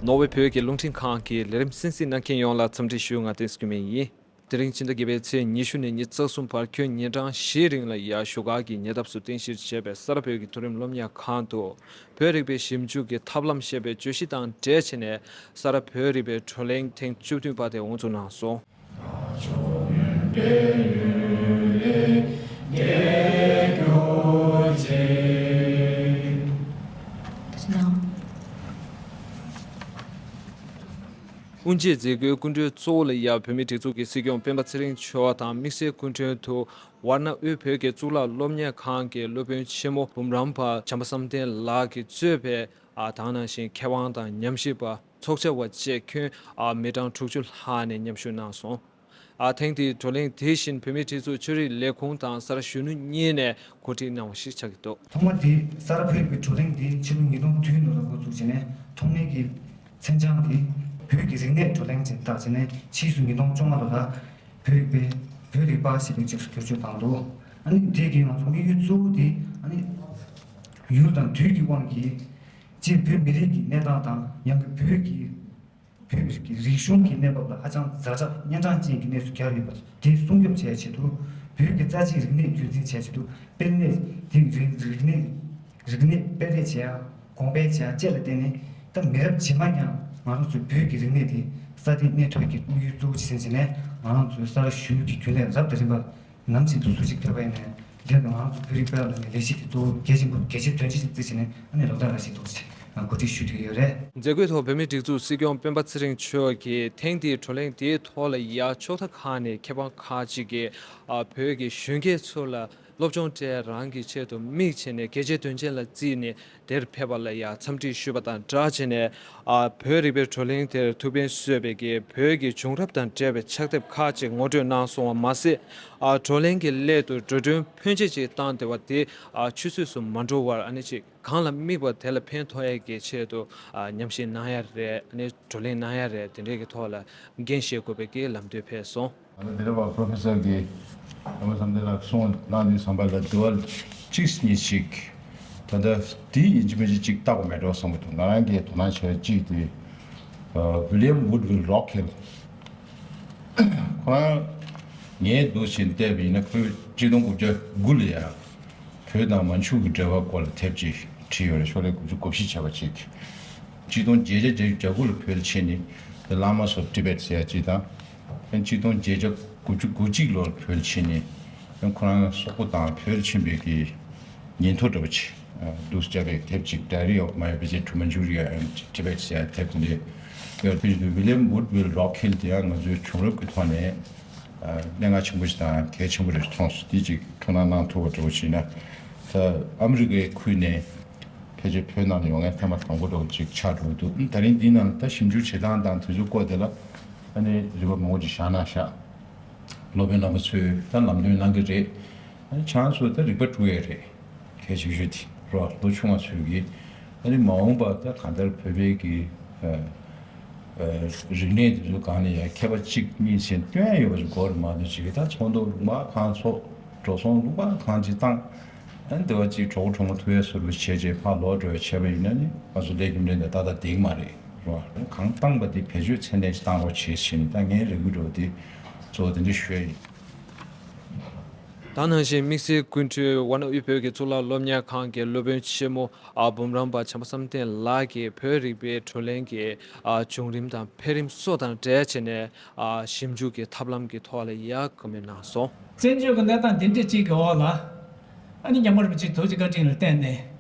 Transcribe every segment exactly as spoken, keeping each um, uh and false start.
ནོར་ཝེ་བོད་ཀྱི་རླུང་འཕྲིན་ཁང་གི་ལས་རིམ་གསན་གཟིགས་གནང་མཁན་ཡོངས་ལ་འཚམས་འདྲི་ཞུ། ང་བསྟན་འཛིན་སྐྱིད་མེད་ཡིན། དེ་རིང་ཕྱི་ཟླ་བརྒྱད་པའི་ཚེས་ཉི་ཤུ་ནས་ཉི་ཤུ་རྩ་གསུམ་བར་ཁྱོན་ཉིན་གྲངས་བཞིའི་རིང་ལ་ཡ་བཞུགས་སྒར་གྱི་ཉེ་འདབས་སུ་རྟེན་གཞིར་བྱས་པའི་ས་རཱ་བོད་ཀྱི་མཐོ་རིམ་སློབ་གཉེར་ཁང་དུ། བོད་རིག་པའི་ཞིབ་འཇུག་གི་ཐབས་ལམ་ཞེས་པའི་བརྗོད་གཞི་དང་འབྲེལ་བྱས་ནས། ས་རཱ་བོད་རིག་པའི་བགྲོ་གླེང་ཐེངས་བཅུ་བདུན་པ་དེ་དབུ་འཛུགས་གནང་སོང་། དབུ་འབྱེད་མཛད་སྒོའི་སྐུ་མགྲོན་གཙོ་བོ་ལ་ཡ་བོད་མིའི་སྒྲིག་འཛུགས་ཀྱི་སྲིད་སྐྱོང་སྤེན་པ་ཚེ་རིང་མཆོག་དང་། དམིགས་བསལ་སྐུ་མགྲོན་དུ་ཝཱ་ཎ་དབུས་བོད་ཀྱི་གཙུག་ལག་སློབ་གཉེར་ཁང་གི་སློབ་དཔོན་ཆེན་མོ་འབུམ་རམས་པ་བྱམས་པ་བསམ་གཏན་ལགས་ཀྱིས་གཙོས་པའི། ཨ། དེ་ནང་བཞིན་མཁས་དབང་དང་ཉམས་ཞིབ་པ། ཚོགས་བཅར་བ་བཅས་ཁྱོན། ཨ། མི་གྲངས་དྲུག་ཅུ་ལྷག་ནས་མཉམ་ཞུགས་གནང་སོང་། ཨ། ཐེངས་འདིའི་བགྲོ་གླེང་དེ་བཞིན་བོད་མིའི་སྒྲིག་འཛུགས་ཆོས་རིག་ལས་ཁུངས་དང་ས་རཱ་གཞོན་ནུ་གཉིས་ནས་གོ་སྒྲིག་གནང་བ་ཞིག་ཆགས་ཀྱི་འདུག། ཐོག་མ་དེ་ས་རཱ་བོད་རིག་པའི་བགྲོ་གླེང་དེ་ཕྱི་ལོ་ཉིས་སྟོང་བདུན་ལོ་ལ་འགོ་བཙུགས་བྱས་ནས། ཐོག་མའི་གི་མཚན་བྱང་དེ་བོད་ཀྱི་རིག་གནས་བགྲོ་གླེང་ཅེས་བཏགས་བྱས་ནས། ཕྱིས་སུ་ཉིས་སྟོང་བཅོ་ལྔ་ལོ་ལ་བོད་རིག་པའི་བོད་རིག་པ་ཞེས་པའི་ཅིག་སུ་བསྒྱུར་བཅོས་བཏང་འདུག། ཨ་ནི་དེ་གི་ང་ཚོ་དམིགས་ཡུལ་གཙོ་བོ་དེ། ཨ་ནི་ཡུལ་དང་དུས་ཀྱི་དབང་གིས་སྤྱིར་བོད་མི་རིགས་ཀྱི་གནས་སྟངས་དང་། ཡང་སྒོས་བོད་ཀྱི་བོད་མི་རིགས་ཀྱི་རིག་གཞུང་གི་གནས་བབ་ལ་ཧ་ཅང་ཛ་དྲག་གཉན་འཕྲང་ཅན་གྱི་གནས་སུ་གྱར་ཡོད་པ་དེ་སྲུང་སྐྱོབ་བྱེད་ཆེད་དུ། བོད་ཀྱི་རྩ་ཆེའི་རིག་གནས་རྒྱུན་འཛིན་བྱེད་ཆེད་དུ། དཔེར་ན་དེང་རིག་རིག་གནས་རིག་གནས་སྤེལ་རེས་བྱེད་ཡ། གོང་སྤེལ་བྱེད་ཡ་བཅས་ལ་བརྟེན་ནས། ད་མི་རབས་རྗེས་མ་ཡང་ང་རང་ཚོའི་བོད་ཀྱི་རིག་གནས་དེ་སྲ་བརྟན་གནས་ཐུབ་ཀྱི་དམིགས་ཡུལ་གཙོ་བོ་ཅིག་ཟིན་བྱས་ནས། ང་རང་ཚོའི་ས་རཱ་གཞོན་ནུ་གྱི་རྒྱུན་ལས་རབ་དང་རིམ་པ་ནམ་ཞིག་ཏུ་སུ་ཞིག་ཕེབས་པ་ཡིན་ནའང་། དེ་ནི་ང་རང་ཚོ་བོད་རིག་པའི་ལ་ནི་ལས་གཞི་དེ་གཙོ་བོ་གལ་ཆེན་པོ་གལ་ཆེ་དོན་ཆེ་ཞིག་བརྩིས་བྱས་ནས། ཨ་ནི་ལོ་ལྟར་ར་ཞིག་འདུག་ཅེས་གོ་སྒྲིག་ཞུ་བསྡད་ཡོད་རེད། མཛད་སྒོའི་ཐོག་བོད་མིའི་སྒྲིག་འཛུགས་སྲིད་སྐྱོང་སྤེན་པ་ཚེ་རིང་མཆོག་གིས་ཐེངས་འདིའི་བགྲོ་གླེང་དེའི་ཐོག་ལ་ཡ་ཕྱོགས་མཐའ་ཁག་ནས་མཁས་དབང་ཁག་ཅིག་གིས། ཨ། བོད་ཀྱི་གཞོན་སྐྱེས་ཚོ་ལ་སློབ་སྦྱོང་སྤྲད། རང་གི་ཆེད་དུ་དམིགས་བྱས་ནས་གལ་ཆེའི་དོན་ཆེན་ལ་བརྩིས་ནས་དེར་ཕེབས་པ་ལ་ཡ་འཚམས་འདྲི་ཞུས་པ་དང་སྦྲགས་བྱས་ནས། ཨ། བོད་རིག་པའི་བགྲོ་གླེང་དེར་ཐུགས་ཕན་གསོས་པའི་གི་བོད་ཀྱི་བྱུང་རབས་དང་འབྲེལ་བའི་ཕྱག་དེབ་ཁག་ཅིག་ངོ་སྤྲོད་གནང་སོང་བ་མ་ཟད། ཨ། བགྲོ་གླེང་གི་སླད་དུ་འགྲོ་གྲོན་ཕོན་ཆེ་ཅིག་བཏང་བསྡད་པ་དེ། ཨ། ཆུད་ཟོས་སུ་མ་འགྲོ་བར། ཨ་ནི་ཅིག་གང་ལ་དམིགས་པ་དེ་ལ་ཕན་ཐོགས་ཡས་ཀྱི་ཆེད་དུ། ཨ། ཉམས་ཞིབ་གནང་ཡ་རེད། ཨ་ནི་བགྲོ་གླེང་གནང་ཡ་རེད། དེ་འདྲས་ཀྱི་ཐོག་ལ་འགན་བཞེས་དགོས་པའི་གི་ལམ་སྟོན་ཕེབས་སོང་། ཨ་ནི་དེ་རེད་པ། པོ་རོ་ཕེ་སར་གྱིས་ཨ་མ་བསམ་གཏན་ལགས་གསུངས་གནང་དུས་ཙམ་པ་ལ། དུ་བ་གཅིག་གཉིས་ཤིག་ད་ལྟ་དེ་ཡིན་གཅིག་མིན་གཅིག་གཅིག་བལྟ་དགོས་མེད་འགྲོ་བསམ་གྱི་འདུག། ང་རང་གིས་དོ་སྣང་བྱས་གཅིག་དེ། ཨ། William Woodville Rockhill། ཁོ་རང་ངས་འདུག་བཞིན་བལྟས་པ་ཡིན་ན། ཁོས་གཅིག་སྟོང་དགུ་བརྒྱ་དགུ་ལ་ཡ་བོད་དང་མན་ཇུ་གི་འབྲེལ་བ་སྐོར་ལ་དེབ་ཅིག་བྲིས་ཡོད་རེད། ཕྱོགས་རིས་དགུ་བཅུ་གོ་བཞི་བྱས་པ་ཅིག། གཅིག་སྟོང་བརྒྱད་བརྒྱ་བརྒྱད་ཅུ་གྱ་དགུ་ལ་བོད་ལ་ཕྱིན་ནས། The Lamas of Tibet ཟེར་ཡ་ཅིག་དང་། ཨ་ནི་གཅིག་སྟོང་བརྒྱད་བརྒྱ་དགུ་བཅུ་གོ་གཅིག་ལོར་བོད་ལ་ཕྱིན་ནས། ཨ་ནི་ཁོ་རང་སོག་པོ་དང་བོད་ལ་ཕྱིན་པའི་གི་ཉིན་ཐོ་འདྲ་པོ་ཅིག་ཨ་འདུག་སེ་བརྒྱབ་པའི་དེབ་ཅིག། Diary of My Visit to Manchuria and Tibet ཟེར་ཡ་དེབ་དེ་འདྲ་ཡོད། དེ་བཞིན་དུ་William Woodville Rockhill དེ་ཡང་ང་ཚོའི་བྱུང་རབས་ཀྱི་ཐོག་ནས། ཨ། གནད་འགག་ཆེན་པོ་ཞིག་དང་གལ་ཆེན་པོ་རེད་མཐོང་སོང་། དེ་ཅིག་ཐུགས་སྣང་གནང་ཐུབ་པ་འདྲ་པོ་ཞིག་ན། ད་ཨ་མི་རི་ཀའི་ཁུལ་ནས་ཕལ་ཆེར་བོད་ནང་ལ་ཡོང་མཁན་ཐེངས་མ་དང་པོ་འདྲ་པོ་ཅིག་ཆགས་འགྲོ་གི་འདུག། ད་རིང་འདིའི་ནང་ལ་ད་ཞིབ་འཇུག་བྱེད་སྟངས་དང་དེ་ཚོའི་སྐོར་དེ་ལ། ཨ་ནི་རིག་པ་མང་པོ་ཅིག་བཞག་གནང་ཤག། སློབ་དཔོན་རྣམ་པ་ཚོས་ད་ལམ་སྟོན་གནང་གི་རེད། ཨ་ནི་ཆང་སོ་ད་རིག་པ་དཀྲུག་ཡས་རེད། གལ་ཆེ་ཤོས་དེ་རོ། ལོ་ཆུང་བ་ཚོས་ཀྱིས་ཨ་ནི་མ་འོངས་པ་ད་གང་ལྟར་བོད་པའི་གི་ཨ་ཨ་རིག་གནས་དེ་ཚོ་སྒང་ནས་ཡང་མཁས་པ་གཅིག་གཉིས་ཟེར་སྟོན་ཡ་ཡོད་པ་ཞིག་དགོས་རེད་མ་གཏོགས། ཅིག་ད་ཚོགས་འདུ་ལུང་པ་གང་ཚོགས། འགྲོ་སོང་ལུང་པ་གང་ཅིག་བཏང་། ཨ་ནི་དེ་བ་ཅིག་གྲོགས་པོ་གྲོགས་མོ་ཐུག་ཡ་བཟོ་འདྲ་བྱས་རྗེས་ཕར་ལོག་འགྲོ་ཡ་བྱས་པ་ཡིན་ན་ནི། ང་ཚོ་ལས་རྒྱུ་འབྲས་འདི་ཏག་ཏག་འགྲིག་མ་རེད་རོ། གང་བཏང་པ་དེ་བེད་སྤྱོད་ཚད་ལྡན་ཞིག་བཏང་རོགས་བྱེད་ཟེར་ནས། ད་ངའི་རེ་སྐུལ་འདྲ་པོ་དེ་གཙོ་བོ་དེ་འདྲ་ཞུ་ཡ་ཡིན། ད་ནང་བཞིན་དམིགས་བསལ་སྐུ་མགྲོན་ཝཱ་ཎ་དབུས་བོད་ཀྱི་གཙུག་ལག་སློབ་གཉེར་ཁང་གི་སློབ་དཔོན་ཆེན་མོ་ཨ་འབུམ་རམས་པ་བྱམས་པ་བསམ་གཏན་ལགས་ཀྱིས་བོད་རིག་པའི་བགྲོ་གླེང་གི་ཨ་བྱུང་རིམ་དང་འཕེལ་རིམ་སོགས་དང་འབྲེལ་བྱས་ནས། ཨ་ཞིབ་འཇུག་གི་ཐབས་ལམ་གྱི་ཐོག་ལ་ཡ་བཀའ་མོལ་གནང་སོང་། བཙན་བྱོལ་གྱི་གནས་སྟངས་འདི་འདྲ་ཅིག་གི་འོག་ལ། ཨ་ནི་རྒྱལ་བ་རིན་པོ་ཆེ་ཐུགས་རྗེ་བཀའ་དྲིན་ལ་བརྟེན་ནས།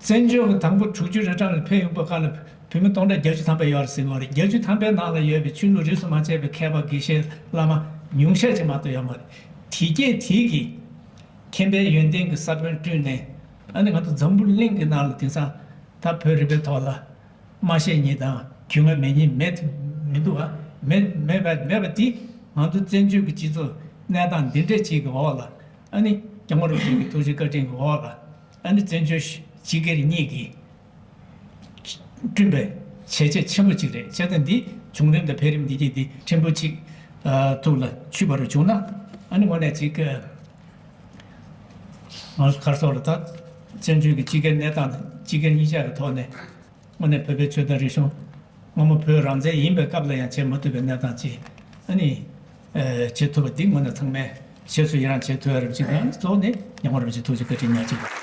བཙན་བྱོལ་གྱི་དང་པོ་དྲུག་ཅུ་རེ་གྲངས་ལ་ཕེབས་ཡོང་བའི་སྐབས་ལ་བོད་མི་སྟོང་ཕྲག་བརྒྱད་ཅུ་ཐམ་པ་ཡོད་རེད་ཟེར་གྱི་ཡོད་རེད། བརྒྱད་ཅུ་ཐམ་པའི་ནང་ལ་ཡོད་པའི་ཆོས་ལུགས་རིས་སུ་མ་ཆད་པའི་མཁས་པ་དགེ་བཤེས་བླ་མ་ཉུང་ཤས་ཅིག་མ་གཏོགས་ཡོད་མ་རེད། དེ་གས་དེ་གིས་མཁྱེན་པའི་ཡོན་ཏན་གྱི་ས་བོན་བསྐྲུན་ནས། ཨ་ནི་ང་ཚོ་འཛམ་བུ་གླིང་གི་ནང་ལ་དེང་སང་ད་བོད་རིག་པའི་ཐོག་ལ་སྨྲ་ཤེས་མཁན་དང་རྒྱུས་མངའ་མེད་མཁན་མེད་མི་འདུག་བ། མེད་མེད་པ་མེད་པ་དེ་ང་ཚོ་བཙན་བྱོལ་གྱི་སྤྱི་ཚོགས་གནས་སྟངས་འདི་འདྲ་ཅིག་གི་འོག་ལ། ཨ་ནི་རྒྱལ་བ་རིན་པོ་ཆེ་གི་ཐུགས་རྗེ་བཀའ་དྲིན་གྱི་འོག་ལ། ཨ་ནི་བཙན་བྱོལ་སྤྱི་སྒེར་གཉིས་ཀྱིས་བསྐྲུན་པའི་བྱས་རྗེས་ཆེན་པོ་ཅིག་རེད། བྱས་ཙང་འདི་བྱུང་རིམ་དང་འཕེལ་རིམ་འདི་གྱིས་འདི་ཕྲན་བུ་ཅིག་ཨ་ཐུགས་ལ་ཆུད་པ་རུ་བྱུང་ན། ཨ་ནི་དངོས་གནས་ཅིག་ཨ་ང་ཚོ་ག་རེ་ཟེར་དགོས་རེད། ད་བཙན་བྱོལ་གྱི་སྤྱི་སྒེར་གནས་སྟངས་དང་སྤྱི་སྒེར་གཉིས་ཆ་གི་ཐོག་ནས། དངོས་གནས་བོད་པའི་ཆོས་དང་རིག་གཞུང་། སྔ་མོ་བོད་རང་བཙན་ཡིན་པའི་སྐབས་ལ་ཡང་བྱེད་མ་ཐུབ་པའི་གནས་སྟངས་ཅིག་ཨ་ནི། ཨེ། བྱེད་ཐུབ་པ་འདི་དངོས་གནས་ཚང་མས་རྗེས་སུ་ཡི་རང་བྱེད་ཐུབ་ཡ་རེད་ཅེས་དང་། གཙོ་བོ་ནི་ཉང་ཁོ་རིན་པོ་ཆེ་ཐུགས་རྗེ་བཀའ་དྲིན་ཉག་གཅིག་པ།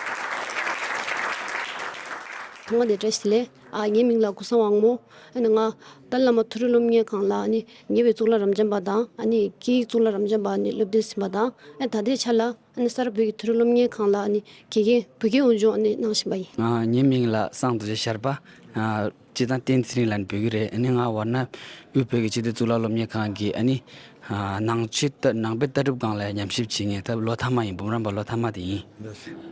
ཐོག་མ་དེ་བཀྲ་ཤིས་བདེ་ལེགས། ཨ། ངའི་མིང་ལ་ཀུན་བཟང་དབང་མོ། ཨ་ནི་ང་ཏཱ་ལའི་བླ་མ་མཐོ་རིམ་སློབ་གཉེར་ཁང་ལ་ཨ་ནི་ཉེ་བའི་གཙུག་ལག་རབ་འབྱམས་པ་དང་། ཨ་ནི་སྐད་ཡིག་གཙུག་ལག་རབ་འབྱམས་པ་ཨ་ནི་སློབ་སྡེ་ཟིན་པ་དང་། ཨ་ནི་ད་ལྟའི་ཆ་ལ་ཨ་ནི་ས་རཱ་བོད་ཀྱི་མཐོ་རིམ་སློབ་གཉེར་ཁང་ལ་ཨ་ནི་དགེ་རྒན་བོད་སྐད་དབུ་སྦྱོང་ཨ་ནི་གནང་བཞིན་པ་ཡིན། ཨ། ངའི་མིང་ལ་སངས་རྡོ་རྗེ་ཤར་པ། ཨ། སྤྱིར་བཏང་བསྟན་ཚེ་རིང་ལབ་ནས་འབོད་ཀྱི་རེད། ཨ་ནི་ང་ཝཱ་ཎ་དབུས་བོད་ཀྱི་སྤྱི་བདེ་གཙུག་ལག་སློབ་གཉེར་ཁང་གི་ཨ་ནི། ཨ། ནང་ཆོས་ལྟ། ནང་པའི་ལྟ་གྲུབ་སྒང་ལ་ཉམས་ཞིབ་བྱེད་མཁན། ད་ལོ་མཐའ་མ་ཡིན། འབུམ་རམས་པ་ལོ་མཐའ་མ་དེ་ཡིན།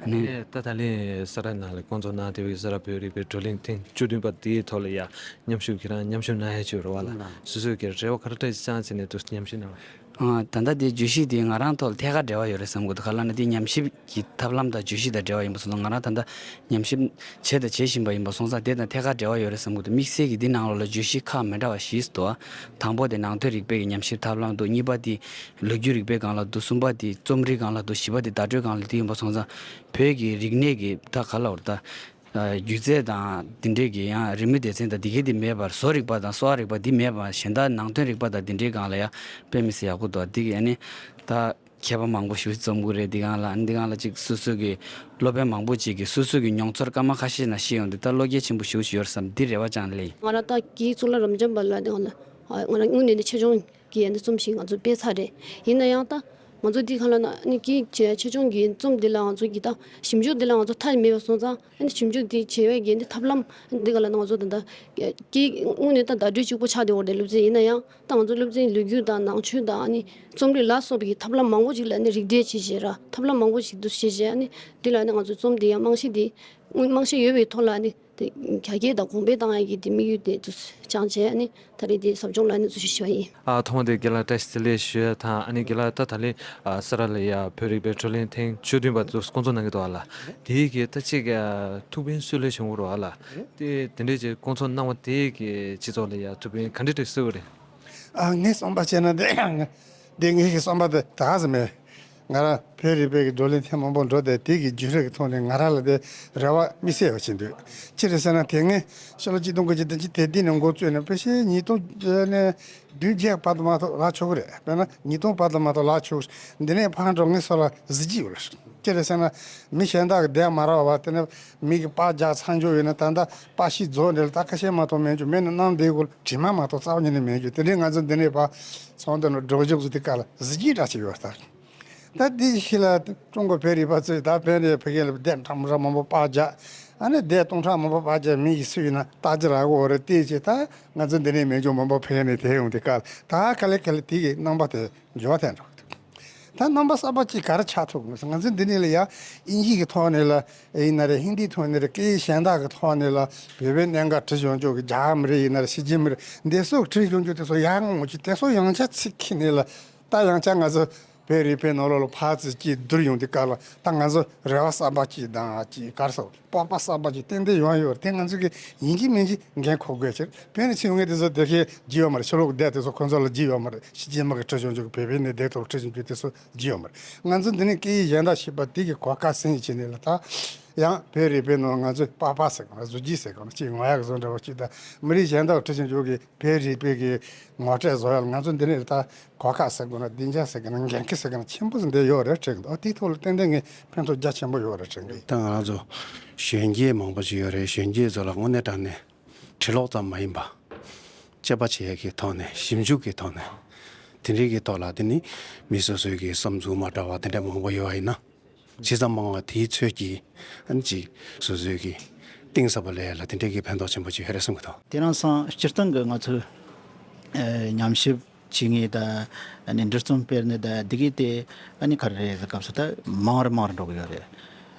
ཨ་ནི། ཨེ། ད་ད་ལན་ས་རཱ་ནང་ལ་བསྐོང་ཚོགས་གནང་བསྡད་པའི་ས་རཱ་བོད་རིག་པའི་བགྲོ་གླེང་ཐེངས་བཅུ་བདུན་པ་དེའི་ཐོག་ལ་ཡ་མཉམ་ཞུགས། ཁྱེད་རང་མཉམ་ཞུགས་གནང་ཡ་ཅིག་ཡོད་རེད་པ་ལགས། སོ་སོའི་གི་རེ་བ་ག་རེ་འདྲ་ཞིག་བཅངས་བྱས་ནས་འདུག་མཉམ་ཞུགས་གནང་བ། ཨ། ད་ལྟ་དེ་བརྗོད་གཞི་དེ་ང་རང་ཐོག་ལ་ཐད་ཀར་འབྲེལ་བ་ཡོད་རེད་བསམ་གྱི་འདུག་ག་ལབ་ན་དེ་ཉམས་ཞིབ་ཀྱི་ཐབས་ལམ་དང་བརྗོད་གཞི་དང་འབྲེལ་བ་ཡིན་པ་སོང་ཙང་། ང་རང་ད་ལྟ་ཉམས་ཞིབ་བྱས་དང་བྱེད་བཞིན་པ་ཡིན་པ་སོང་ཙང་། དེ་དང་ཐད་ཀར་འབྲེལ་བ་ཡོད་རེད་བསམ་གྱི་འདུག་དམིགས་བསལ་གྱིས་འདི་ནང་ལོགས་ལ་བརྗོད་གཞི་ཁག་མི་འདྲ་བ་བཞི་འདུག་དང་པོ་དེ་ནང་དོན་རིག་པའི་གི་ཉམས་ཞིབ་ཐབས་ལམ་འདུག་གཉིས་པ་དེ་ལོ་རྒྱུས་རིག་པའི་སྒང་ལ་འདུག་གསུམ་པ་དེ་རྩོམ་རིག་སྒང་ལ་འདུག་བཞི་པ་དེ་བརྡ་སྤྲོད་སྒང་ལ་དེ་ཡིན་པ་སོང་ཙང་། བོད་ཀྱི་རིག་གནས་ཀྱི་ད་ག་ལབ་དགོས་རེད། ད། ཨ། སྒྱུ་རྩལ་དང་དེ་འདྲའི་གི་ཡང་རི་མོའི་སྡེ་ཚན་དང་དེ་གའི་དེ་མེད་པར། བཟོ་རིག་པ་དང་གསོ་བ་རིག་པ་དེ་མེད་པར། གཞན་དག་ནང་དོན་རིག་པ་དང་དེ་འདྲའི་སྒང་ལ་ཡ་དཔེ་མི་སྲིད་ཡག་པོ་འདུག་དེ་གི་ཨ་ནི་ད་མཁས་པ་མང་པོ་ཞིག་འཛོམས་ཀྱི་རེད། དེ་སྒང་ལ། ཨ་ནི་དེ་སྒང་ལ་ཅིག་སོ་སོ་གི་སློབ་དཔོན་མང་པོ་ཅིག་གིས་སོ་སོ་གི་མྱོང་ཚོར་སྐར་མ་ཁ་ཤས་ནང་བཤད་ཡོང་དུས། ད་བློ་འགེལ་ཆེན་པོ་ཞེ་པོ་ཅིག་ཡོད་རེད་བསམ། འདི་རེ་བ་བཅངས་ལེ། ང་རང་ད་སྐད་ཡིག་གཙུག་ལག་རབ་འབྱམས་པ་ལ་དེ་སྒང་ལ། ཨ། ང་རང་དངོས་གནས་ནས་ཆེད་སྦྱོང་གི་ཨ་ནི་རྩོམ་ཞིག་ང་ཚོ་སྤེལ་ཚར་རེད། ཡིན་ན་ཡང་ད་ང་ཚོ་འདི་ག་ལབ་ན་ཨ་ནི་སྐད་ཡིག་ཆེད་སྦྱོང་གི་རྩོམ་འདི་ལ་ང་ཚོ་གི་ད་ཞིབ་འཇུག་འདི་ལ་ང་ཚོ་མཐའ་མེད་པ་སོང་ཙང་། ཨ་ནི་ཞིབ་འཇུག་འདི་བྱེད་པའི་གི་ཨ་ནི་ཐབས་ལམ་འདི་ག་ལབ་ན། ང་ཚོ་ད་ལྟ་སྐད་ཡིག་དངོས་གནས་ད་བརྡ་སྤྲོད་གཅིག་པོ་ཆགས་བསྡད་ཡོད་རེད། སློབ་ཚན་ཡིན་ན་ཡང་ད་ང་ཚོ་སློབ་ཚན་ལོ་རྒྱུས་དང་ནང་ཆོས་དང་ཨ་ནི་རྩོམ་རིག་ལ་སོགས་པའི་གི་ཐབས་ལམ་མང་པོ་ཅིག་ལ་ཨ་ནི་རིགས་འགྲེ་བྱས་བྱས་ར། ཐབས་ལམ་མང་པོ་ཞིག་འདུག་བྱས་བྱས། ཨ་ནི་འདི་ལ་ཨ་ནི་ང་ཚོ་རྩོམ་འདི་ཡང་རྨང་གཞི་འདི་རྨང་གཞི་ཡོད་པའི་ཐོག་ལ་ཨ་ནི། དེ་རྒྱ་སྐད་དང་གོང་འཕེལ་བཏང་ཡག་གི་དེ་དམིགས་ཡུལ་དེ་ཚོ་བཅངས་བྱས། ཨ་ནི་ད་རེས་དེ་ཟབ་སྦྱོང་ལ་ཨ་ནི་འཛུལ་ཞུགས་ཞུ་བ་ཡིན། ཨ། ཐོག་མ་དེ་རྒན་ལགས་བཀྲ་ཤིས་བདེ་ལེགས་ཞུ་ཡ་དང་། ཨ་ནི་རྒན་ལགས་ད་ད་ལན་ཨ་ས་རཱ་ལ་ཡ་བོད་རིག་པའི་བགྲོ་གླེང་ཐེངས་བཅུ་བདུན་པ་དེ་བསྐོང་ཚོགས་གནང་གི་འདུག་ཨ་ལགས། དེའི་གི་ད་ཅིག་ཨ་ཐུགས་ཕན་གསོས་ལེ་བྱུང་གི་རེད་ཨ་ལགས། དེ་དེ་འདྲའི་ཅིག་བསྐོང་ཚོགས་གནང་བ་དེའི་གི་སྤྱི་ཚོགས་ལ་ཡ་ཐུགས་ཕན་ག་འདྲ་ཅིག་གསོས་པ་རེད། ཨ། ངས་བསམ་པ་བྱས་ན་དེ། དེ་ངེད་ཀྱི་བསམ་པ་དེ་ད་ག་ཟེ་མེད། ང་རང་བོད་རིག་པའི་གི་བགྲོ་གླེང་ཐེངས་མང་པོ་འགྲོ་བསྡད། དེ་གི་བརྒྱུད་རིམ་གི་ཐོག་ནས་ང་རང་ལ་དེ་རེ་བ་དམིགས་བསལ་བ་ཅིག་འདུག་ཅི་རེད་ཟེར་ན། དེ་སྔོན་ཕྱི་ལོ་ཆིག་སྟོང་དགུ་བརྒྱ་བདུན་ཅུ་དོན་བདུན་ནས་འགོ་བཙུགས་ནས་ཕལ་ཆེར་ཉིས་སྟོང་ནས་བདུན་བརྒྱད་བར་དུ་མ་གཏོགས་ལྷག་ཆོག་གི་རེད། དཔེར་ན་ཉིས་སྟོང་བར་དུ་མ་གཏོགས་ལྷག་ཆོག་འདི་ནས་ཕར་འགྲོ་ངས་སོ་ལ་གཟི་བརྗིད་ཡོད་ལ། ཅི་རེད་ཟེར་ན། མི་གཞན་དག་གི་དེ་མ་རག་པ། དེ་ནས་མི་གི་པར་རྒྱག་ཚར་འཇོག་ཡོད་ན། ད་ལྟ་པར་ཤིང་རྫོགས་འདྲ་ལ་ད་ཁ་ཤས་མ་གཏོགས་མེད་འཇུག་མེད་ན་གནམ་བདེ་གོ་དྲི་མ་མ་གཏོགས་རྩ་བ་ཉིད་ནས་མེད་འཇུག་དེ་འདྲའི་ང་ཚོ་འདི་ནས་ཕར་ཚོང་དོན་ལ་འགྲོ་འཇུག་ཚོ་དེ་ག་ལ་གཟི་བརྗིད་འདྲ་ཞིག་ཡོད་ད། ད་དེ་ཞིག་ལ་ཀྲུང་གོ་བོད་རིག་པ་ཚོས་ད་བོད་ནས་ཕ་གི་ལ་དེབ་ཕྲ་མོ་ཕྲ་མང་པོ་པར་རྒྱག་ཨ་ནི་དེབ་སྟོང་ཕྲག་མང་པོ་པར་རྒྱག་མི་ཡི་སུ་ཡིན་ན་ལྟ་རྒྱུ་རག་གོ་རེད། དེ་ཅི་ད་ང་ཚོ་འདི་ནས་མེད་འཇུག་མང་པོ་ཕ་གི་ནས་དེ་ཡོང་དེ་ག་ལ་ད་ག་ལེ་ག་ལེ་དེ་གི་རྣམ་པ་དེ། འགྱུར་བ་ཐེབས་འགྲོ་གི་འདུག་ད་རྣམ་པ་གསར་པ་གཅིག་ག་རེ་ཆགས་ཐུབ་ཀྱི་ཟེར། ང་ཚོ་འདི་ནས་ལ་ཡ་དབྱིན་ཇི་གི་ཐོག་ནས་ལ་ཡིན་ན་རེད། ཧིན་དིའི་ཐོག་ནས་རེད། སྐད་ཡིག་གཞན་དག་གི་ཐོག་ནས་ལ་བོད་པའི་གནད་འགག་དྲི་བྱུང་ཆོག་གི་རྒྱ་གར་མི་རིགས་ཡིན་ན་རེད། ཕྱི་རྒྱལ་མི་རིགས་འདི་ཚོ་དྲི་བྱུང་ཆོག་དེ་ཚོ་ཡར་ངོ་ཅིག་དེ་ཚོ་ཡང་ཆ་ཚིག་ཁྱེར་ནས་ལ་ད་ཡང་ཆ་ང་ཚོ་བོད་རིག་པའི་ནང་ལོགས་ལ་ཕར་ཚུར་གཅིག་བསྡུར་ཡོང་དུས་སྐབས་ལ་ད་ང་ཚོ་རེ་བ་གསར་པ་གཅིག་དང་གཅིག་ག་རེ་ཟེར། སྤོབས་པ་གསར་པ་ཅིག་ཏན་ཏན་ཡོང་ཡོད་རེད། དེ་ང་ཚོ་གི་ཡིན་གཅིག་མིན་གཅིག་འགན་འཁུར་དགོས་ཕྱིར། བོད་ནས་ཕྱིར་ཡོང་མཁན་དེ་ཚོ་དེབ་སྐྱེལ་བགྱིས་ཡོད་མ་རེད། ཕྱི་ལོགས་ཀྱི་དེབ་དེ་ཚོ་ཁོ་ཚོ་ལ་བགྱིས་ཡོད་མ་རེད། ཕྱི་རྒྱལ་མི་གི་དྲི་བྱུང་ཆོག་གི་བོད་པའི་ནས་དེབ་ཐོག་དྲི་བྱུང་ཆོག་དེ་ཚོ་བགྱིས་ཡོད་མ་རེད། ང་ཚོ་འདི་ནས་སྐད་ཡིག་གཞན་དག་ཤེས་པ་དེ་གི་གོ་སྐབས་ཟིན་བྱས་ནས་ལ་ད་ཡང་བོད་རིག་པའི་ནང་ང་ཚོས་པགས་པ་ཟེར་གི་ན་གཟི་བརྗིད་ཟེར་གི་ན་ཅིག་ངོ་ཡག་བཟོ་འདྲ་བོ་ཅིག་དང་། མི་རིགས་གཞན་དག་དྲི་བྱུང་ཆོག་གི་བོད་རིག་པའི་གི་ངོ་སྤྲོད་བཟོ་ཡག་ལ་ང་ཚོ་འདི་ནས་ལ་ད་གོ་སྐབས་ཟེར་དགོས་ན་སྡིངས་ཆ་ཟེར་གི་ན་འགན་འཁྲི་ཟེར་གི་ན་ཆེན་པོ་ཟིག་འདི་ཡོད་རེད་དྲན་གི་འདུག་ཨ། དེའི་ཐོག་ལ་ཏན་ཏན་ངས་ཕན་ཐོགས་རྒྱ་ཆེན་པོ་ཡོད་རེད་དྲན་གི། ད་ང་རང་ཚོ་གཞོན་སྐྱེས་མང་པོ་ཞིག་ཡོད་རེད། གཞོན་སྐྱེས་ཚོ་ལ་དངོས་གནས་དྲང་གནས་ཕྱིར་ལོག་ཙམ་མ་ཡིན་པ། དཔྱད་པ་བྱེད་ཡས་ཀྱི་ཐོག་ནས། ཞིབ་འཇུག་གི་ཐོག་ནས། དེ་འདྲའི་གི་ཐོག་ལ་དེ་ནི་མི་སོ་སོའི་གི་བསམ་ཚུལ་མ་འདྲ་བ་དེ་འདྲ་མང་པོ་ཡོད་པ་ཡིན་ན། ཇི་ཙམ་མང་བ་དེའི་ཚོད་ཀྱིས་ཨ་ནི་ཅིག་སོ་སོའི་གི་གཏིང་ཟབ་པ་ལས་ལ་དེ་འདྲའི་གི་ཕན་ཐོགས་ཆེན་པོ་ཅིག་ཡོད་རེད་བསམ་གི་འདུག་དེ་རིང་སང་སྤྱིར་བཏང་གི་ང་ཚོའི་ཨ་ཉམས་ཞིབ་བྱེད་མཁན་དང་། ཨ་ནི་འབྲི་རྩོམ་སྤེལ་མཁན་དང་འདི་གའི་དེ་ཨ་ནི་ག་རེ་རེད་ཟེར་སྐབས་སུ་ད་མང་རུ་མང་རུ་འགྲོ་གི་ཡོད་རེད།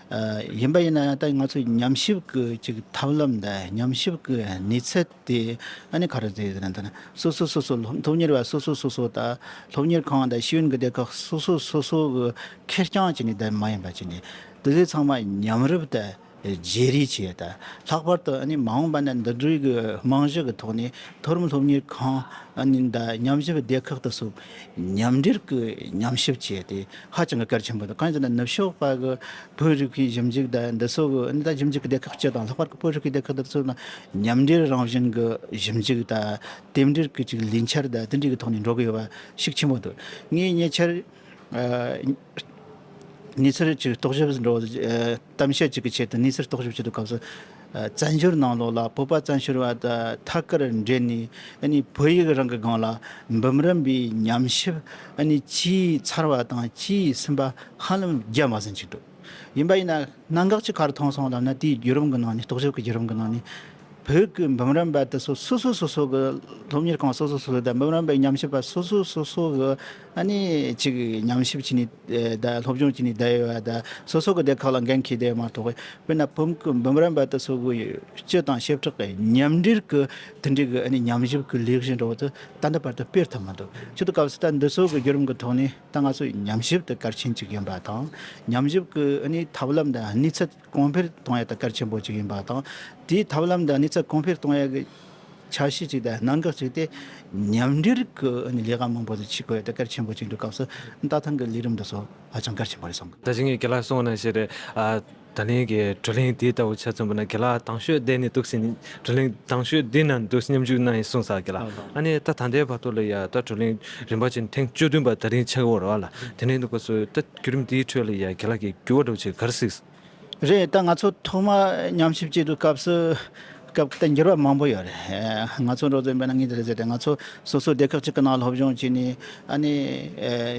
ཨ། ཡིན་པ་ཡིན་ན་ཡང་ད་ང་ཚོའི་ཉམས་ཞིབ་ཀྱི་ཅིག་ཐབས་ལམ་དང་ཉམས་ཞིབ་ཀྱི་གནས་ཚད་དེ་ཨ་ནི་ག་རེ་རེད་ཟེར་ན། ད་ནི་སོ་སོ་སོ་སོ་སློབ་སློབ་གཉེར་བ་སོ་སོ་སོ་སོ་དང་སློབ་གཉེར་ཁང་དང་ཤེས་ཡོན་གྱི་སྡེ་ཁག་སོ་སོ་སོ་སོ་གི་ཁེར་རྐྱང་བྱས་ནས་ད་མ་ཡིན་པ་བྱས་ནས་དེ་ཚོ་ཚང་མ་མཉམ་རུབ་དང་ བརྗེ་རེས་བྱས། ད་ལྷག་པར་དུ་ཨ་ནི་མ་འོངས་པ་ན་འདི་འདྲའི་གི་རྨང་གཞི་གི་ཐོག་ནས་མཐོ་རིམ་སློབ་གཉེར་ཁང་ཨ་ནི་ད་ཉམས་ཞིབ་སྡེ་ཁག་དེ་ཚོ་མཉམ་འབྲེལ་གི་ཉམས་ཞིབ་བྱས་ཏེ་ཧ་ཅང་གི་གལ་ཆེན་པོ་འདུག་གང་ཡིན་ཟེར་ན་ནུབ་ཕྱོགས་པ་གི་བོད་རིག་པའི་ཞིབ་འཇུག་དང་འདི་ཚོ་གི་ཨ་ནི་ད་ཞིབ་འཇུག་གི་སྡེ་ཁག་སྤྱི་དང་ལྷག་པར་གི་བོད་རིག་པའི་སྡེ་ཁག་དེ་ཚོ་ན་མཉམ་འབྲེལ་རང་བཞིན་གི་ཞིབ་འཇུག་དང་། རྟེན་འབྲེལ་གྱི་ཅིག་ལས་འཆར་དང་དེ་འདྲའི་གི་ཐོག་ནས་འགྲོ་གི་ཡོད་པ་ཤུགས་ཆེན་པོ་འདུག་ངས་ཉེ་ཆར་ཨ་གནས་ཚུལ་ཅིག་རྟོག་ཞིབ་འགྲོ་ཨ་གཏམ་བཤད་ཅིག་གི་ཆེད་དུ་གནས་ཚུལ་རྟོག་ཞིབ་བྱེད་དུས་སྐབས་སུ། ཨ་བཙན་བྱོལ་ནང་ལོགས་ལ་བོད་པ་བཙན་བྱོལ་བ་དང་ཐད་ཀར་འབྲེལ་ནས་ཨ་ནི་བོད་ཡིག་རང་གི་སྒང་ལ་འབུམ་རམས་པའི་ཉམས་ཞིབ་ཨ་ནི་བྱས་ཚར་བ་དང་བྱས་ཟིན་པ་ཧ་ལམ་བརྒྱ་མ་ཟིན་ཅིག་འདུག་ཡིན་པ་ཡིན་ན་གནད་འགག་ཅིག་ག་རེ་མཐོང་སོང་ལབ་ན། དེའི་བརྒྱུད་རིམ་གྱི་ནང་ནས་རྟོག་ཞིབ་ཀྱི་བརྒྱུད་རིམ་གྱི་ནང་ནས་བོད་ཀྱི་འབུམ་རམས་པ་དེ་ཚོ་སོ་སོ་སོ་སོ་གི་སློབ་གཉེར་ཁང་སོ་སོ་སོ་སོ་དང་འབུམ་རམས་པའི་ཉམས་ཞིབ་པ་སོ་སོ་སོ་སོ་གི་ཨ་ནི་ཅིག་ཉམས་ཞིབ་བྱས་ནས་དང་སློབ་སྦྱོང་བྱས་ནས་བསྡད་ཡོད་པ་དང་སོ་སོ་གི་སྡེ་ཁག་ལ་འགན་འཁྱེར་བསྡད་ཡོད་མ་གཏོགས། དཔེར་ན་བོད་ཀྱི་འབུམ་རམས་པ་དེ་ཚོ་གི་སྤྱི་དང་བྱེ་བྲག་གི་མཉམ་འབྲེལ་གྱི་དེ་འདྲའི་གི་ཨ་ནི་ཉམས་ཞིབ་ཀྱི་ལས་གཞི་འདྲ་བོ་དེ་ད་ལྟ་བར་དུ་སྤེལ་ཐུབ་མི་འདུག་ཆེད་དུ་སྐབས་སུ་ད་འདི་ཚོ་གི་བརྒྱུད་རིམ་གྱི་ཐོག་ནས། ད་ང་ཚོའི་ཉམས་ཞིབ་དེ་གལ་ཆེན་ཅིག་ཡིན་པ་དང་། ཉམས་ཞིབ་ཀྱི་ཨ་ནི་ཐབས་ལམ་དང་གནས་ཚད་གོང་འཕེལ་གཏོང་ཡ་དེ་གལ་ཆེན་པོ་ཅིག་ཡིན་པ་དང་། དེའི་ཐབས་ལམ་དང་གནས་ཚད་གོང་འཕེལ་གཏོང་ཡ་གི་འཆར་གཞི་ཅིག་དང་གནད་འགག་ཅིག་དེ་མཉམ་འབྲེལ་གྱི་ཨ་ནི་ལས་ཀ་མང་པོ་ཞིག་བྱེད་དགོས་ཡ་དེ་གལ་ཆེན་པོ་ཅིག་འདུག་སྐབས་སུ་ད་ཐེངས་ཀྱི་ལས་རིམ་འདི་ཚོ་ཧ་ཅང་གལ་ཆེན་པོ་རེད་བསམ་གི། ད་ཅི་ངས་རྒན་ལགས་གསུངས་པ་ནང་བཞིན་རེད། ཨ། ད་ལན་གྱི་བགྲོ་གླེང་འདི་ལྟ་བུ་ཆ་མཚོན་པ་ན་རྒན་ལགས་དང་ཤོས་བསྡད་ནས་འདུག་ཟིན། བགྲོ་གླེང་དང་ཤོས་འདི་ན་འདུག་མཉམ་ཞུགས་གནང་ཡིན་གསུངས་ས་རྒན་ལགས། ཨ་ནི་ད་ད་ལྟའི་བར་དུ་ལ་ཡ་ད་བགྲོ་གླེང་རིམ་པ་བྱས་ནས་ཐེངས་བཅུ་བདུན་པ་ད་རིང་ཆགས་ཡོད་རེད་བ་ལ། དེ་ནས་འདུག་ག་སོ་ད་བརྒྱུད་རིམ་འདིའི་ཁྲོད་ལ་ཡ་རྒན་ལགས་ཀྱི་འགྱུར་བ་འདྲ་བོ་ཅིག་ག་རེ་གཟིགས། རེད། ད་ང་ཚོ་ཐོག་མ་ཉམས་ཞིབ་བྱེད་དུས་སྐབས་སུ་སྐབས་ད་འགྱུར་བ་མང་པོ་ཡོད་རེད། ང་ཚོ་འགྲོ་དུས་ཡིན་པ་ན་ངས་དེ་རེད་ཟེར་ཏེ། ང་ཚོ་སོ་སོའི་སྡེ་ཁག་ཅིག་གི་ནང་སློབ་སྦྱོང་བྱས་ནས་ཨ་ནི་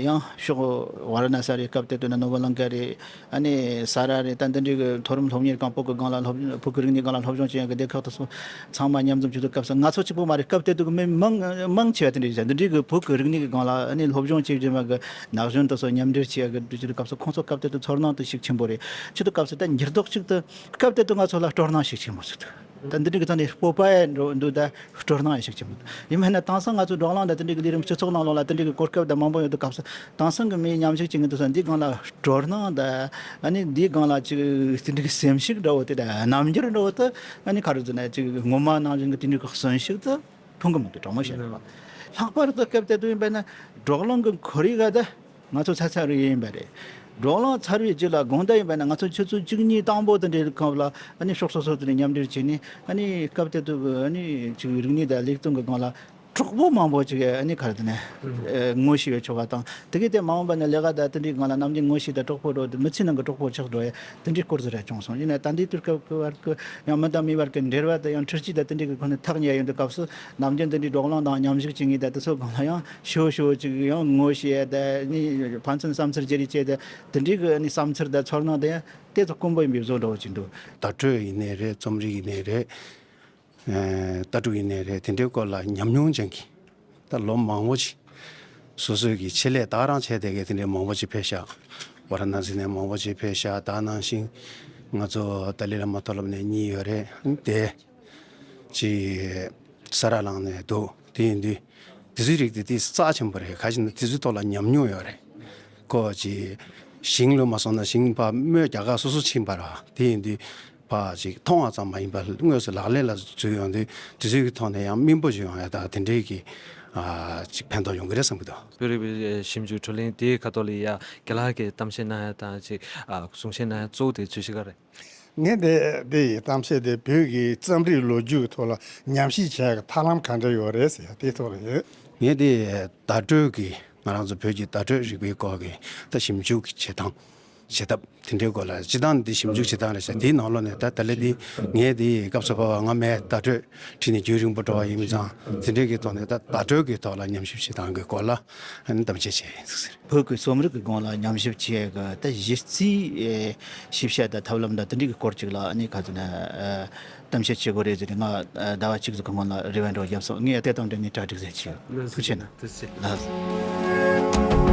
ཡང་ཕྱོགས་ཝཱ་ར་ཎ་ས་རེད། སྐབས་དེ་དུས་ན་ནོ་བོ་ལང་ཀ་རེད། ཨ་ནི་ས་ར་རེད། ད་འདི་འདྲའི་གི་མཐོ་རིམ་སློབ་གཉེར་ཁང་བོད་ཀྱི་སྒང་ལ་སློབ་བོད་ཀྱི་རིག་གནས་སྒང་ལ་སློབ་སྦྱོང་བྱེད་ཡག་གི་སྡེ་ཁག་དེ་ཚོ་ཚང་མ་མཉམ་འཛོམས་བྱེད་དུས་སྐབས་སུ་ང་ཚོ་གཅིག་པོ་མ་རེད། སྐབས་དེ་དུས་ཀྱི་མི་མང་མང་ཆེ་བ་དེ་འདྲ་ཡིན་ས། འདི་འདྲའི་གི་བོད་ཀྱི་རིག་གནས་ཀྱི་སྒང་ལ་ཨ་ནི་སློབ་སྦྱོང་བྱེད་བཞིན་པ་གི་ན་གཞོན་དེ་ཚོ་མཉམ་འབྲེལ་བྱེད་ཡག་གི་བྱེད་དུས་སྐབས་སུ་ཁོང་ཚོ་སྐབས་དེ་དུས་ཚོར་སྣང་དེ་ཤུགས་ཆེན་པོ་རེད། བྱེད་དུས་སྐབས་སུ་ད་འགྱུར་ལྡོག་ཅིག་ཏུ་སྐབས་དེ་དུས་ང་ཚོ་ལ་སྤྲོ་སྣང་ཤུགས་ཆེན་པོ་ཞིག་འདུག་ད་འདི་འདྲའི་གི་ཐོག་ནས་སྤོབས་པ་ཡང་འགྲོ་འདུག་ད་སྤྲོ་སྣང་ཡང་ཤུགས་ཆེན་པོ་འདུག་ཡིན་མིན་ན་དེང་སང་ང་ཚོ་བགྲོ་གླེང་དང་དེ་འདྲའི་གི་ལས་རིམ་སྤྱི་ཚོགས་ནང་ལོགས་ལ་དེ་འདྲའི་གི་གོ་སྐབས་དང་མང་པོ་ཡོད་དུས་སྐབས་སུ། དེང་སང་གི་མིའི་ཉམས་ཞིབ་བྱེད་མཁན་དེ་ཚོ་འདིའི་སྒང་ལ་སྤྲོ་སྣང་དང་། ཨ་ནི་འདིའི་སྒང་ལ་ཅིག་དེ་འདྲའི་གི་སེམས་ཤུགས་འདྲ་བོ་དེ་དང་རྣམ་འགྱུར་འདྲ་བོ་དེ་ཨ་ནི་ག་རེ་ཟེར་ན་ཅིག་སྔོན་མ་ནང་བཞིན་གི་དེ་འདྲའི་གི་གསོན་ཤུགས་དེ་མཐོང་གི་མི་འདུག་དྲང་མོ་བཤད་ན། ལྷག་པར་དུ་སྐབས་དེ་དུས་ཡིན་པ་ན་བགྲོ་གླེང་གི་ཁོར་ཡུག་ག་ད་ང་ཚོ་ཚ་ཚ་རུ་ཡིན་པ་རེད། བགྲོ་གླེང་ཚར་བའི་རྗེས་ལ་དགོང་དག་ཡིན་པ་ན་ང་ཚོ་ཆུ་ཚོད་བཅུ་གཉིས་དང་པོ་དེ་འདྲའི་སྐབས་ལ་ཨ་ནི་ཕྱོགས་སོ་སོ་དེ་ནས་མཉམ་འབྲེལ་བྱས་ནས་ཨ་ནི་སྐབས་དེ་དུས་ཀྱི་ཨ་ནི་ཅིག་རིག་གནས་དང་ལེགས་གཏོང་གི་སྒང་ལ། གྲོགས་པོ་མང་པོ་ཅིག་ཨ་ནི་ག་རེ་དེ་ནས་ཨ་ངོ་ཤེས་པའི་ཆོ་ག་དང་། དེ་གའི་དེ་མ་འོངས་པ་ནས་ལས་ཀ་དང་དེ་འདྲའི་སྒང་ལ་ནམ་རྒྱུན་ངོ་ཤེས་དང་གྲོགས་པོ་འགྲོ་དེ་མི་ཚེ་ནང་གི་གྲོགས་པོ་ཆགས་འགྲོ་ཡ་དེ་འདྲའི་སྐོར་ཟེར་ཡ་བྱུང་སོང་། ཡིན་ནའི་ད་འདི་དུས་སྐབས་ཀྱི་བར་གྱི་ཡང་མི་དང་མི་བར་གྱི་འབྲེལ་བ་དང་ཡང་འཁྲུལ་ཆས་དང་དེ་འདྲའི་གི་ཁོ་ནས་ཐག་ཉེ་ཡ་ཡོང་དུས་སྐབས་སུ་ནམ་རྒྱུན་དེ་འདྲའི་བགྲོ་གླེང་དང་མཉམ་ཞུགས་བྱེད་མཁན་དང་དེ་ཚོ་སྒང་ལ་ཡང་ཞོ་ཞོ་ཅིག་ཡང་ངོ་ཤེས་ཡ་དང་ནི་ཕན་ཚུན་བསམ་ཚུལ་བརྗེ་རེས་བྱས་ཏེ་དེ་འདྲའི་གི་ནི་བསམ་ཚུལ་དང་ཚོར་སྣང་དེ་ཡང་དེ་ཚོ་དཀོན་པོ་ཡིན་པའི་བཟོ་འདྲ་བོ་ཅིག་འདུག་བརྡ་སྤྲོད་ཡིན་ནའི་རེད། རྩོམ་རིག་ཡིན་ནའི་རེད། ལྟ་གྲུབ་ཡིན་ནའི་རེད། དེ་འདྲའི་སྐོར་ལ་ཉམས་མྱོང་ཅན་གྱི་ད་ལོ་མང་པོ་ཅིག་སོ་སོའི་གི་ཆེད་ལས་དག་རང་བྱས་བསྡད་མཁན་དེ་འདྲའི་མང་པོ་ཅིག་ཕེབས་ཤག་ཝཱ་ར་ཎ་སི་ནས་མང་པོ་ཅིག་ཕེབས་ཤག་ད་ནང་བཞིན་ང་ཚོ་ཏཱ་ལའི་བླ་མ་མཐོ་སློབ་ནས་གཉིས་ཡོད་རེད། དེ་ཅི་ས་ར་ལངས་ནས་འདུག་དེ་ཡིན་དུས་དེ་ཚོའི་རིགས་དེ་དེ་རྩ་ཆེན་པོ་རེད། ག་ཅི་ན་དེ་ཚོའི་ཐོག་ལ་ཉམས་མྱོང་ཡོད་རེད། ཁོ་ཅི་ཞིང་ལ་མ་སོང་ན་ཞིང་ཕར་རྨོ་རྒྱག་ག་སོ་སོ་ཕྱིན་པ་ར། དེ་ཡིན་དུས། ཕར་ཅིག་མཐོང་བ་ཙམ་མ་ཡིན་པར་དངོས་སུ་ལག་ལེན་ལ་འཛུལ་ཡོང་དུས་དེ་ཚོའི་གི་ཐོག་ནས་ཡང་སྨིན་པོ་ཅིག་ཡོང་ཡ་ད་དེ་འདྲའི་གི་ཨ་ཅིག་ཕན་ཐོགས་ཡོང་གི་རེད་བསམ་གི་འདུག་བོད་རིག་པའི་ཞིབ་འཇུག་བགྲོ་གླེང་དེའི་ཁ་ཐོག་ལ་ཡ་རྒན་ལགས་ཀྱིས་གཏམ་བཤད་གནང་ཡ་དང་ཅིག་ཨ་གསུང་བཤད་གནང་ཡ་གཙོ་བོ་དེ་ཚོད་ཤིག་ག་རེད། ངས་དེ་དེ་ཡི་གཏམ་བཤད་དེ་བོད་ཀྱི་རྩོམ་རིག་ལོ་རྒྱུས་ཀྱི་ཐོག་ལ་ཉམས་ཞིབ་བྱེད་ཡ་གི་ཐབས་ལམ་ག་འདྲ་ཡོད་རེད་ཟེར་ཡ་དེའི་ཐོག་ལ་ཡོད། ངས་དེ་བརྡ་སྤྲོད་ཀྱི་ང་རང་ཚོ་བོད་ཀྱི་བརྡ་སྤྲོད་རིག་པའི་སྐོར་གྱི་ད་ཞིབ་འཇུག་གི་བྱེད་སྟངས། བྱེད་ཐབས་དེ་འདྲའི་སྐོར་ལ་སྤྱིར་བཏང་འདི་ཞིབ་འཇུག་བྱེད་སྟངས་རེད་ཟེར། དེའི་ནང་ལོགས་ནས་ད་ད་ལན་འདི་ངས་འདི་སྐབས་སུ་བབས་པ་སྔ་མའི་བརྡ་སྤྲོད་ཁྲིད་ནས་རྒྱུན་རིང་པོ་འགྲོ་བ་ཡིན་ཙང་དེ་འདྲའི་གི་ཐོག་ནས་ད་བརྡ་སྤྲོད་ཀྱི་ཐོག་ལ་ཉམས་ཞིབ་བྱེད་སྟངས་ཀྱི་སྐོར་ལ་ཨ་ནི་གཏམ་བཤད་བྱས་ཡིན་ཟེར། བོད་ཀྱི་རྩོམ་རིག་གི་སྒང་ལ་ཉམས་ཞིབ་བྱེད་ཡག་གི་ད་གཞི་རྩའི་ཨེ་ཤེས་བྱ་དང་ཐབས་ལམ་དང་དེ་འདྲའི་གི་སྐོར་ཅིག་ལ་ཨ་ནི་ག་ཚོད་ན་ཨ་གཏམ་བཤད་བྱེད་དགོས་རེད་ཟེར་ནས་ང་ཨ་ཟླ་བ་གཅིག་ཙམ་གི་སྔོན་ལ་རེ་བ་འདྲ་བརྒྱབ་སོང་། ངས་དེ་དང་འབྲེལ་ནས་གྲ་སྒྲིག་ཟེར་བྱས་ཡོད། ཐུགས་རྗེ་ཆེ་གནང་། ཐུགས་རྗེ་ཆེ། ལགས་སོ།